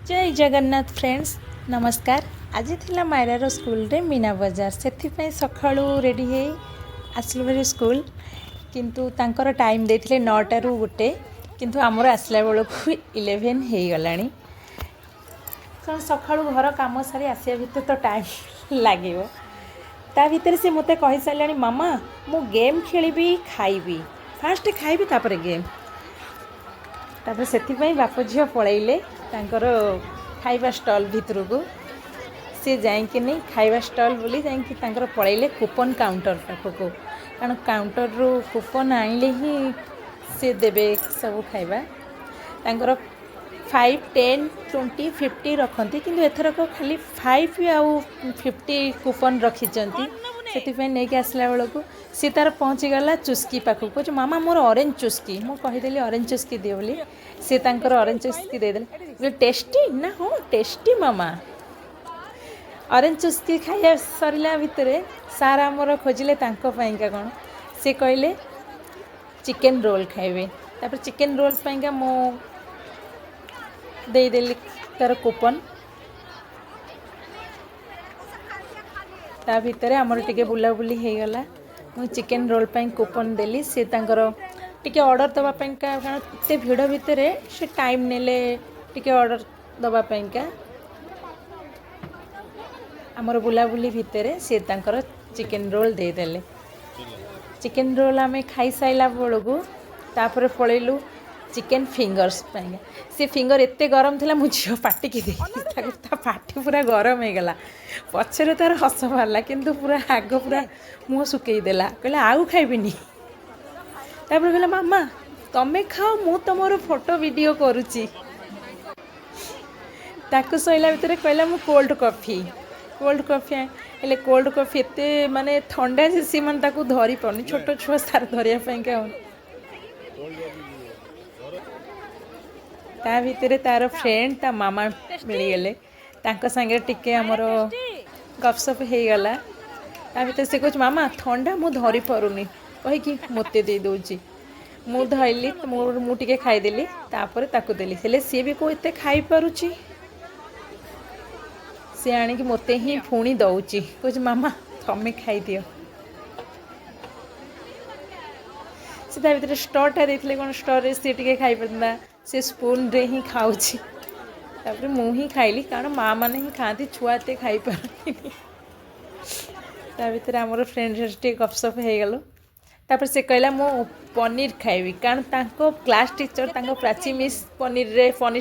ଜୟ Jagannath friends, ନମସ୍କାର। ଆଜି ଥିଲା ମାଇରାର ସ୍କୁଲରେ ମୀନା ବଜାର। ସେଥିପାଇଁ ସକାଳୁ ରେଡ଼ି ହେଇ ଆସିଲୁ ଭାରି ସ୍କୁଲ। କିନ୍ତୁ ତାଙ୍କର ଟାଇମ୍ ଦେଇଥିଲେ 9ଟାରୁ 1, କିନ୍ତୁ ଆମର ଆସିଲା ବେଳକୁ 11 ହେଇଗଲାଣି। କାରଣ ସକାଳୁ ଘର କାମ ସାରି ଆସିବା ଭିତରେ ତ ଟାଇମ୍ ଲାଗିବ। ତା ଭିତରେ ସେ ମୋତେ କହିସାରିଲାଣି, "ମାମା, ମୁଁ ଗେମ୍ ଖେଳିବି, ଖାଇବି। ଫାଷ୍ଟ ଖାଇବି, ତାପରେ ଗେମ୍।" ତାପରେ ସେଥିପାଇଁ ବାପ ଝିଅ ପଳେଇଲେ ତାଙ୍କର ଖାଇବା ଷ୍ଟଲ୍ ଭିତରକୁ। ସେ ଯାଇକିନି ଖାଇବା ଷ୍ଟଲ୍ ବୋଲି ଯାଇକି ତାଙ୍କର ପଳେଇଲେ କୁପନ୍ କାଉଣ୍ଟର ପାଖକୁ, କାରଣ କାଉଣ୍ଟରରୁ କୁପନ୍ ଆଣିଲେ ହିଁ ସେ ଦେବେ ସବୁ ଖାଇବା। ତାଙ୍କର 5, 10, 20, 50 ରଖନ୍ତି, କିନ୍ତୁ ଏଥରକ ଖାଲି 5 ଆଉ 50 କୁପନ୍ ରଖିଛନ୍ତି। ସେଥିପାଇଁ ନେଇକି ଆସିଲା ବେଳକୁ ସିଏ ତାର ପହଞ୍ଚିଗଲା ଚୁସ୍କି ପାଖକୁ। କହୁଛି, "ମାମା, ମୋର ଅରେଞ୍ଜ ଚୁସ୍କି।" ମୁଁ କହିଦେଲି ଅରେଞ୍ଜ ଚୁସ୍କି ଦିଅ ବୋଲି। ସିଏ ତାଙ୍କର ଅରେଞ୍ଜ ଚୁସ୍କି ଦେଇଦେଲେ। "ଟେଷ୍ଟି ନା?" "ହଁ, ଟେଷ୍ଟି ମାମା।" ଅରେଞ୍ଜ ଚୁସ୍କି ଖାଇବା ସରିଲା ଭିତରେ ସାର୍ ଆମର ଖୋଜିଲେ ତାଙ୍କ ପାଇଁକା କ'ଣ। ସେ କହିଲେ ଚିକେନ୍ ରୋଲ୍ ଖାଇବେ। ତାପରେ ଚିକେନ୍ ରୋଲ୍ ପାଇଁକା ମୁଁ ଦେଇଦେଲି ତାର କୁପନ୍। ତା ଭିତରେ ଆମର ଟିକେ ବୁଲାବୁଲି ହେଇଗଲା। ମୁଁ ଚିକେନ୍ ରୋଲ୍ ପାଇଁ କୁପନ୍ ଦେଲି। ସେ ତାଙ୍କର ଟିକେ ଅର୍ଡ଼ର ଦେବା ପାଇଁକା, କାରଣ ଏତେ ଭିଡ଼ ଭିତରେ ସେ ଟାଇମ୍ ନେଲେ ଟିକେ ଅର୍ଡ଼ର ଦେବା ପାଇଁକା। ଆମର ବୁଲାବୁଲି ଭିତରେ ସେ ତାଙ୍କର ଚିକେନ୍ ରୋଲ୍ ଦେଇଦେଲେ। ଚିକେନ୍ ରୋଲ୍ ଆମେ ଖାଇସାରିଲା ବେଳକୁ ତାପରେ ପଳେଇଲୁ ଚିକେନ୍ ଫିଙ୍ଗର୍ସ ପାଇଁକା। ସେ ଫିଙ୍ଗର ଏତେ ଗରମ ଥିଲା, ମୋ ଝିଅ ପାଟିକି ଦେଇକି ତାକୁ ତା ପାଟି ପୁରା ଗରମ ହେଇଗଲା। ପଛରେ ତାର ହସ ବାହାରିଲା, କିନ୍ତୁ ପୁରା ଆଗ ପୁରା ମୁହଁ ଶୁକେଇ ଦେଲା। କହିଲା, "ଆଉ ଖାଇବିନି।" ତାପରେ କହିଲା, "ମାମା, ତମେ ଖାଅ, ମୁଁ ତମର ଫଟୋ ଭିଡ଼ିଓ କରୁଛି।" ତାକୁ ସଇଲା ଭିତରେ କହିଲା, "ମୁଁ କୋଲ୍ଡ କଫି।" କୋଲ୍ଡ କଫି ହେଲେ କୋଲ୍ଡ କଫି ଏତେ ମାନେ ଥଣ୍ଡା ଯେ ସିଏ ମାନେ ତାକୁ ଧରି ପାରୁନି। ଛୋଟ ଛୁଆ ସାର ଧରିବା ପାଇଁକା ହଉନି। ତା ଭିତରେ ତାର ଫ୍ରେଣ୍ଡ, ତା ମାମା ମିଳିଗଲେ। ତାଙ୍କ ସାଙ୍ଗରେ ଟିକେ ଆମର ଗପସପ ହେଇଗଲା। ତା ଭିତରେ ସେ କହୁଛି, "ମାମା, ଥଣ୍ଡା, ମୁଁ ଧରି ପାରୁନି" କହିକି ମୋତେ ଦେଇ ଦେଉଛି। ମୁଁ ଧଇଲି, ମୁଁ ଟିକେ ଖାଇଦେଲି, ତାପରେ ତାକୁ ଦେଲି। ହେଲେ ସିଏ ବି କେଉଁ ଏତେ ଖାଇପାରୁଛି? ସେ ଆଣିକି ମୋତେ ହିଁ ପୁଣି ଦେଉଛି। କହୁଛି, "ମାମା, ତମେ ଖାଇଦିଅ।" ସେ ତା ଭିତରେ ଷ୍ଟ୍ରଟା ଦେଇଥିଲେ, କ'ଣ ଷ୍ଟ୍ରରେ ସିଏ ଟିକେ ଖାଇପାରିଥାନ୍ତା। ସେ ସ୍ପୁନ୍ରେ ହିଁ ଖାଉଛି। ତାପରେ ମୁଁ ହିଁ ଖାଇଲି, କାରଣ ମା' ମାନେ ହିଁ ଖାଆନ୍ତି, ଛୁଆ ଏତେ ଖାଇପାରନ୍ତିନି। ତା ଭିତରେ ଆମର ଫ୍ରେଣ୍ଡ ଟିକେ ଗପସପ ହେଇଗଲୁ। ତାପରେ ସେ କହିଲା, "ମୁଁ ପନିର ଖାଇବି।" କାରଣ ତାଙ୍କ କ୍ଲାସ୍ ଟିଚର୍, ତାଙ୍କ ପ୍ରାଚୀ ମିସ୍ ପନିର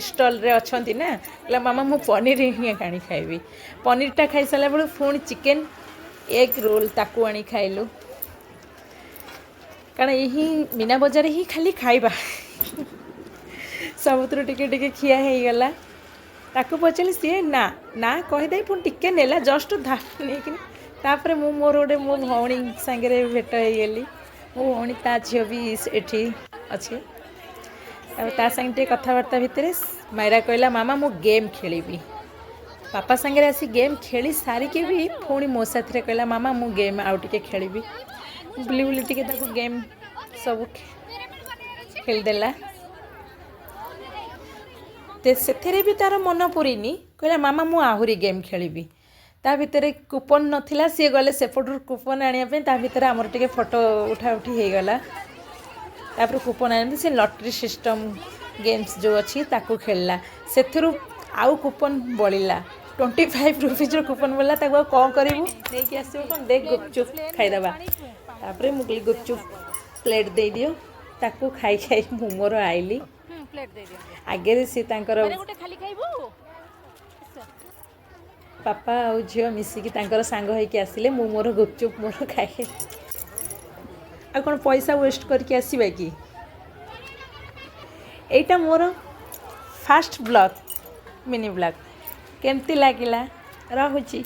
ଷ୍ଟଲ୍ରେ ଅଛନ୍ତି ନା। କହିଲା, "ମାମା, ମୁଁ ପନିର ହିଁ ଆଣି ଖାଇବି।" ପନିରଟା ଖାଇସାରିଲା ବେଳକୁ ପୁଣି ଚିକେନ୍ ଏଗ୍ ରୋଲ୍ ତାକୁ ଆଣି ଖାଇଲୁ, କାରଣ ଏହି ମୀନା ବଜାର ହିଁ ଖାଲି ଖାଇବା। ସବୁଥିରୁ ଟିକେ ଟିକେ ଖିଆ ହେଇଗଲା। ତାକୁ ପଚାରିଲି, ସିଏ ନା ନା କହିଦେଇ ପୁଣି ଟିକେ ନେଲା, ଜଷ୍ଟ ନେଇକିନି। ତାପରେ ମୁଁ ମୋର ଗୋଟେ ମୋ ଭଉଣୀ ସାଙ୍ଗରେ ଭେଟ ହେଇଗଲି। ମୋ ଭଉଣୀ, ତା ଝିଅ ବି ଏଠି ଅଛି। ତାପରେ ତା ସାଙ୍ଗେ ଟିକେ କଥାବାର୍ତ୍ତା ଭିତରେ ମାଇରା କହିଲା, "ମାମା, ମୁଁ ଗେମ୍ ଖେଳିବି।" ବାପା ସାଙ୍ଗରେ ଆସି ଗେମ୍ ଖେଳି ସାରିକି ବି ପୁଣି ମୋ ସାଥିରେ କହିଲା, "ମାମା, ମୁଁ ଗେମ୍ ଆଉ ଟିକେ ଖେଳିବି।" ବୁଲି ବୁଲି ଟିକେ ତାକୁ ଗେମ୍ ସବୁ ଖେଳିଦେଲା। ସେଥିରେ ବି ତାର ମନ ପୁରିନି। କହିଲା, "ମାମା, ମୁଁ ଆହୁରି ଗେମ୍ ଖେଳିବି।" ତା ଭିତରେ କୁପନ୍ ନଥିଲା। ସିଏ ଗଲେ ସେପଟରୁ କୁପନ୍ ଆଣିବା ପାଇଁ। ତା ଭିତରେ ଆମର ଟିକେ ଫଟୋ ଉଠା ଉଠି ହେଇଗଲା। ତାପରେ କୁପନ୍ ଆଣିନ୍ତି, ସେ ଲଟେରୀ ସିଷ୍ଟମ୍ ଗେମ୍ସ ଯେଉଁ ଅଛି ତାକୁ ଖେଳିଲା। ସେଥିରୁ ଆଉ କୁପନ୍ ବଳିଲା। 25 ରୁପିଜ୍ର କୁପନ୍ ବଳିଲା। ତାକୁ ଆଉ କ'ଣ କରିବୁ, ନେଇକି ଆସିବୁ କ'ଣ, ଦେ ଗୁପଚୁପ୍ ଖାଇଦେବା। ତାପରେ ମୁଁ କହିଲି, "ଗୁପଚୁପ୍ ପ୍ଲେଟ୍ ଦେଇଦିଅ।" ତାକୁ ଖାଇ ଖାଇ ମୁଁ ମୋର ଆଇଲି। ପ୍ଲେଟ୍ ଦେଇଦିଅ। ଆଗରେ ସେ ତାଙ୍କର ଗୋଟେ ଖାଲି ଖାଇବୁ। ବାପା ଆଉ ଝିଅ ମିଶିକି ତାଙ୍କର ସାଙ୍ଗ ହେଇକି ଆସିଲେ। ମୁଁ ମୋର ଗୁପଚୁପ୍ ମୋର ଖାଇ, ଆଉ କ'ଣ ପଇସା ୱେଷ୍ଟ କରିକି ଆସିବା କି? ଏଇଟା ମୋର ଫାଷ୍ଟ ବ୍ଲଗ୍, ମିନି ବ୍ଲଗ୍। କେମିତି ଲାଗିଲା? ରହୁଛି।